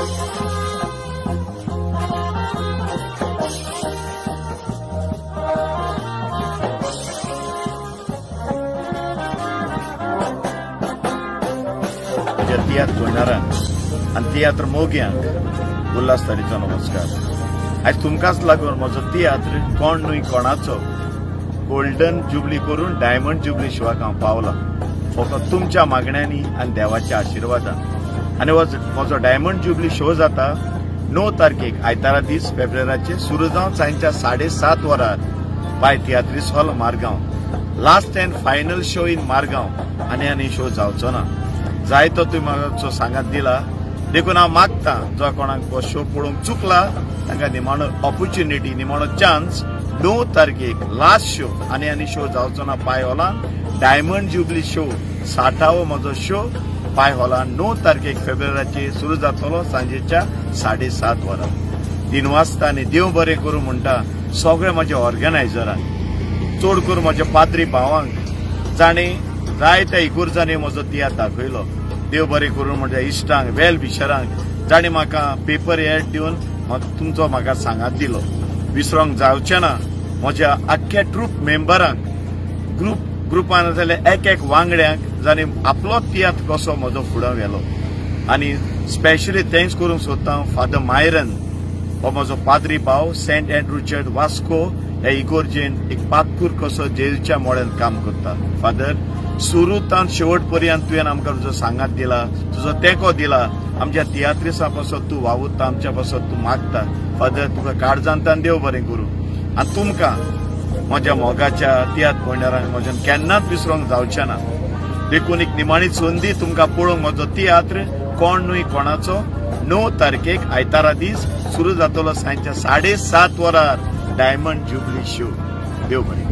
म्हज्या तियात्र पळयणारांक आनी तियात्र मोग्यांक उल्हास तारीचो नमस्कार. आयज तुमकांच लागून म्हजो तियात्र कोण न्हय कोणाचो गोल्डन जुबली करून डायमंड जुबली शोवाक हांव पावला, फकत तुमच्या मागण्यांनी आनी देवाच्या आशिर्वादान. आनी म्हजो डायमंड जुबली शो जाता 9 तारखेक आयतारा दीस फेब्रुवाराचे, सुरू जावन सांजच्या 7:30 वरार बाय तियात्रीस hall Margao. Last and final show in Margao. आनी आनी शो जावचो ना. जायतो तुवें म्हाका सांगात दिला, देखून हांव मागता जो कोणाक हो शो पळोवंक चुकला तांकां निमाणो ऑपॉर्च्युनिटी, निमाणो चान्स 9 तारखेक लास्ट शो. आनी आनी शो जावचो ना पाय हॉलान. डायमंड जुबली शो 60वो म्हजो शो पाय हॉलान 9 तारखेक फेब्रुवाराचेर सुरू जातलो सांजेच्या 7:30 वरां. 3 वाजता. आनी देव बरें करूं म्हणटा सगळे म्हज्या ऑर्गनायझरांक, चड करून म्हज्या पाद्री भावांक जाणें जायत्या इगोर्जांनी म्हजो तियात्र दाखयलो. देव बरें करूं म्हज्या इश्टांक, वेल विशरांक जाणें म्हाका पेपर एड दिवन तुमचो म्हाका सांगात दिलो. विसरोंक जावचें ना म्हज्या आख्ख्या ट्रूप मेंबरांक, ग्रुपान जाल्यार एक एक वांगड्यांक जाणें आपलो तियात्र कसो म्हजो फुडें व्हेलो. आनी स्पेशली thanks करूंक सोदता फादर मायरन हो म्हजो पाद्री भाव, सेंट एंड्रू चर्च वास्को ह्या इगोर्जेन एक पातकूर कसो जेजूच्या मोड्यान काम करता. फादर, सुरू तान शेवट पर्यंत तुवें आमकां तुजो सांगात दिला, तुजो तेंको दिला. आमच्या तियात्रिसां पासत तूं वावुरता, आमच्या पासत तूं मागता. फादर, तुका काळजांतान देव बरें करूं. आनी तुमकां म्हज्या मोगाच्या तियात्र पळयणारांक म्हज्यान केन्नाच विसरोंक जावचें ना. देखून एक निमाणी संदी तुमकां पळोवंक म्हजो तियात्र कोण न्हय कोणाचो 9 तारखेक आयतारा दीस सुरू जातलो सांजच्या 7:30 वरार डायमंड जुबली शो. देव बरें.